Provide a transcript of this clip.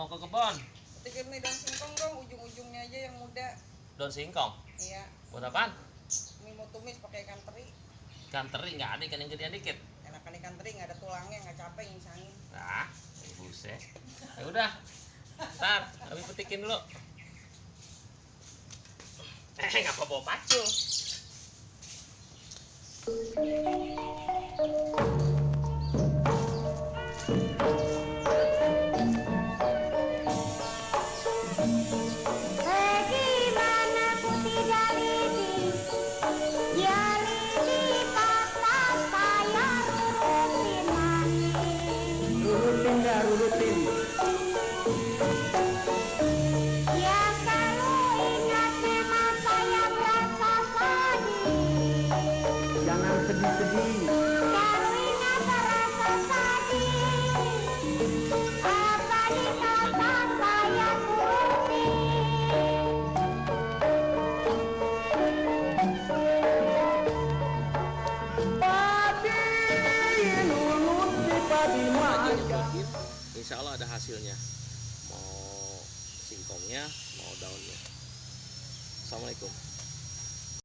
Mau ke kebun? Petikin mie daun singkong dong, ujung-ujungnya aja yang muda. Daun singkong? Iya. Buat apaan? Mie mau tumis pakai ikan teri. Ikan teri nggak ada, ikan yang gedean dikit. Enakan ikan teri nggak ada tulangnya, nggak capek nyisain. Nah, buset. Ya udah, ntar kami petikin dulu. Ngapa bawa pacul? Bagaimana ku tidak lidi, ya lidi kata saya rurutin mani. Rurutin dah, rurutin. Ya kalau ingat memang saya merasa sedih. Jangan sedih-sedih. Kalau ingat rasa sedih, apa dikata saya turuti. Padi nunut si padi Lagi maja. nyebutin, insya Allah ada hasilnya. Mau singkongnya, mau daunnya. Assalamualaikum.